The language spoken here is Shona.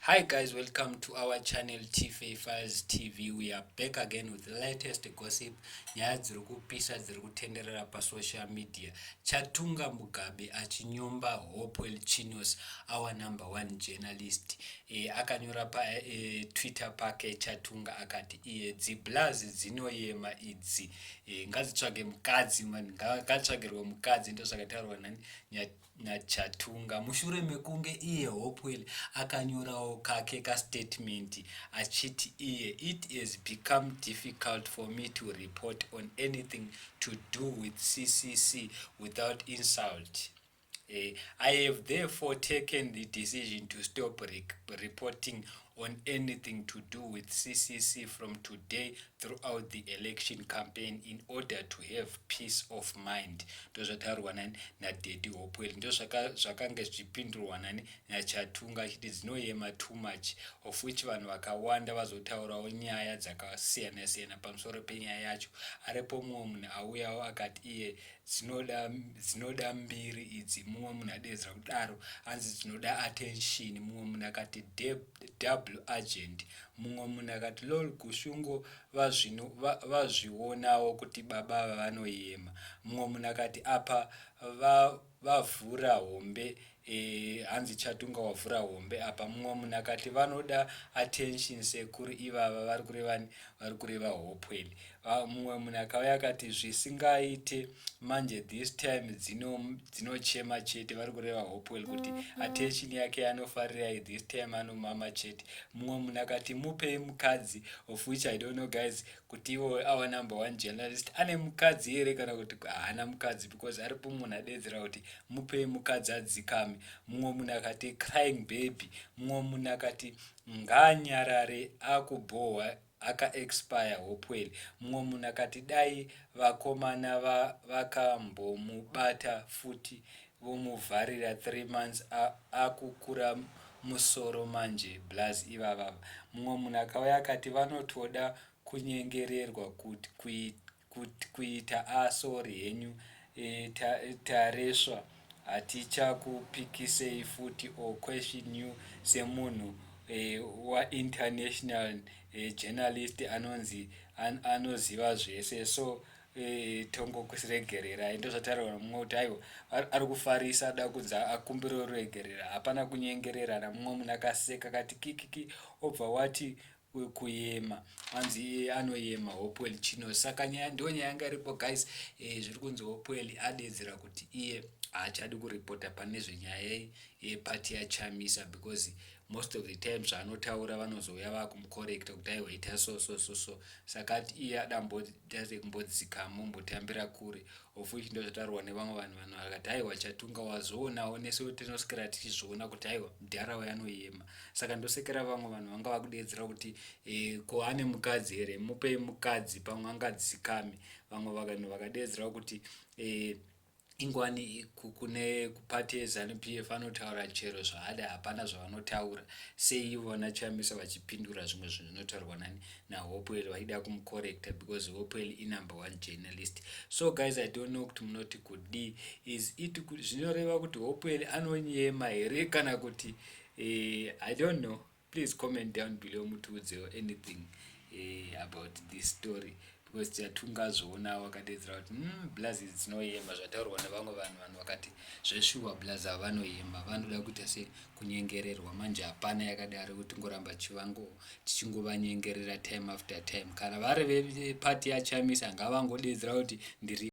Hi guys, welcome to our channel TFA Files TV. We are back again with the latest gossip. Nyaya dziri kupisa dziri kutenderera pasocial media. Chatunga Mugabe achinyomba Hopewell Chinos, our number one journalist. Akanyora pa Twitter pake Chatunga akati iye dziblazi dzinoyema idzi, ngadzitsvage mukadzi man, ngatsvagirwe mukadzi. Ndozvakataurwa nani naChatunga mushure mekunge iye Hopewell akanyorawo kake kastatement achiti iye, "It has become difficult for me to report on anything to do with CCC without insult. I have therefore taken the decision to stop reporting on anything to do with CCC from today throughout the election campaign in order to have peace of mind." Ndozvataurwa nani nadaddy Hopewell. Ndo zvakange zvichipindurwa nani naChatunga achiti dzinoyema too much, of which vanhu vakawanda vazotaurawo nyaya dzakasiyana siyana pamusoro penyaya yacho. Aripo mumwe munhu auyawo akati iye dzinoda mbiri idzi. Mumwe munhu adedzera kudaro, hanzi dzinoda attention. Mumwe munhu akati double agent. Mumwe munhu akati lol, Gushungo vazvionawo kuti baba ava vanoyema. Mumwe munhu akati apa vavhura hombe, hanzi Chatunga wavhura hombe apa. Mumwe munhu akati vanoda attention sekuru ivava, vari kureva, vari kureva Hopewell. Mumwe munhu akauya akati zvisingaite manje, this time dzinochema chete, vari kureva Hopewell kuti attention yake anofarira, this time anomama chete. Mumwe munhu akati mupei mukadzi, of which I don't know guys, kuti iwo our number one journalist ane mukadzi here kana kuti haana mukadzi, because aripo munhu adedzera kuti mupei mukadzi adzikame. Mumwe munhu akati crying baby. Mumwe munhu akati ngaanyarare, akubhohwa, akaexpire Hopewell. Mumwe munhu akati dai vakomana vakambomubata futi vomuvharira 3 months, akukura musoro manje blaz ivavava. Mumwe munhu akauya akati vanotoda kunyengererwa kuita asorry henyu, taresva, hatichakupikisei futi or question you semunhu wainternational journalist anonzi anoziva zvese, so tongokuregererai. Ndozvataurwa nomumwe kuti aiwa, ari kufarisa, ada kunzi akumbire ruregerera, hapana kunyengererana. Mumwe munhu akaseka akati kikiki, obva wati kuyema, anzi iye anoyema Hopewell Chino. Saka nyaya ndo nyaya yanga iripo guys. Zviri kunzi Hopewell adedzera kuti iye haachadi kuripota pane zvenyaya yepati yaChamisa, because most of the time zvaanotaura vanozouya vakumucorrecta kuti aiwa, ita so so so so. Saka ati iye adambodzikamo, mbotambira kure, of which ndo zvataurwa nevamwe vanhu. Vanhu vakati aiwa, Chatunga wazoonawo, nesu tinoswera tichizviona kuti aiwa, mudhara uyo anoyema. Saka ndosekera vamwe vanhu vanga vakudedzera kuti ko ane mukadzi here? Mupei mukadzi, pamwe angadzikame. Vamwe vanhu vakadedzera kuti ingwani kune kupati yeZANU PF anotaura chero zvaada, hapana zvavanotaura. Sei ivona Chamisa vachipindura zvimwe zvinhu zvinotaurwa nani naHopewell, vaida kumucorrecta, because Hopewell inumber one journalist. So guys, I don't know kuti munoti kudii. Is it zvinoreva kuti Hopewell anonyema here kana kuti I don't know. Please comment down below, mutiudzewo anything about this story, because Chatunga wakadedzera kuti blazi dzinoyema. Zvataurwa nevamwe vanhu, vanhu vakati zveshuwa, blazi ava vanoyema, vanoda kuita sekunyengererwa manje. Hapana yakadaro kuti ngoramba tichingovanyengerera time after time. Kana vari vepati yaChamisa ngavangodedzera kuti ndiri